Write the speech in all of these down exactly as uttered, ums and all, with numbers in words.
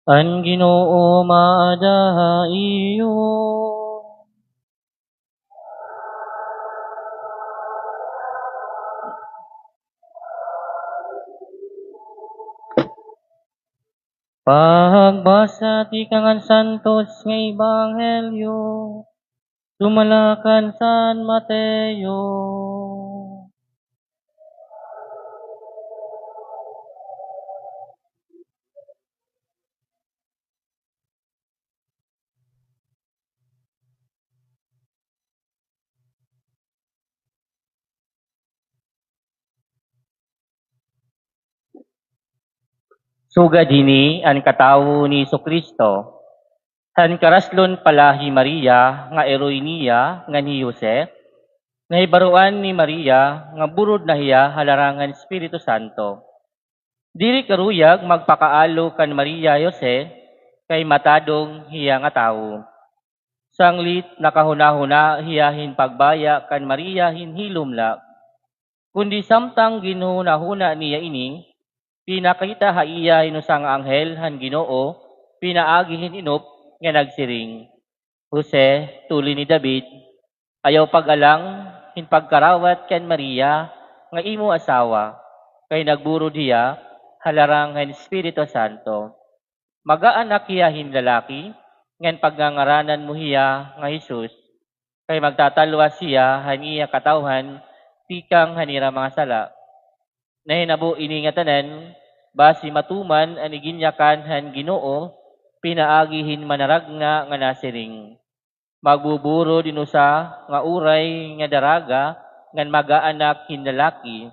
An Ginoo maada ha iyo. Pagbasa tikang han Santos nga Ebanghelyo sumala kan San Mateo. Sugad hini an katawo ni Jesu-Cristo. Han karaslon pa la hi Maria nga iroy niya ngan hi Jose, nahibaroan ni Maria nga burod na hiya ha larangan Espiritu Santo. Diri karuyag magpakaalo kan Maria hi Jose, kay matadong hiya nga tawo. Sanglit nakahunahuna hiya hin pagbaya kan Maria hin hilom la. Kundi samtang ginhunahuna niya ini, pinakita ha iya hin usa nga anghel han Ginoo pinaagi hin inop nga nagsiring, "Jose, tuli ni David, ayaw pag-alang hin pagkarawat kan Maria nga imo asawa, kay nagburod hiya ha larangan han Espiritu Santo. Mag-aanak hiya hin lalaki, ngan pagngangaranan mo hiya nga Jesus, kay magtatalwas hiya han iya katawhan tikang han ira mga sala. Nahinabo ini ngatanan basi matuman an iginyakan han Ginoo pinaagi hin manaragna nga nasiring, 'Magbuburod in usa nga uray nga daraga ngan mag-aanak hin lalaki,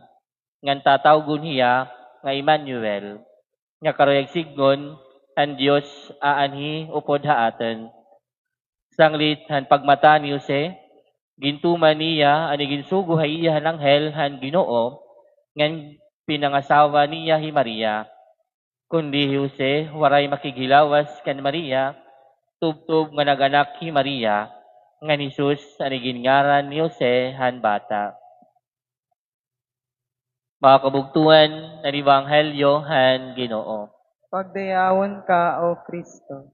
ngan tatawgon hiya nga Emmanuel,' nga karuyag sidngon, 'An Dios aanhi upod ha aton.' Sanglit han pagmata ni Jose, gintuman niya an iginsugo ha iya han anghel han Ginoo, ngan pinangasawa niya hi Maria. Kundi hi Jose waray makighilawas kan Maria, tubtob nga nag-anak hi Maria, ngan Jesus an iginngaran ni Jose han bata." Mga kabugtoan, an Ebanghelyo han Ginoo. Pagdayawon ka, O Kristo.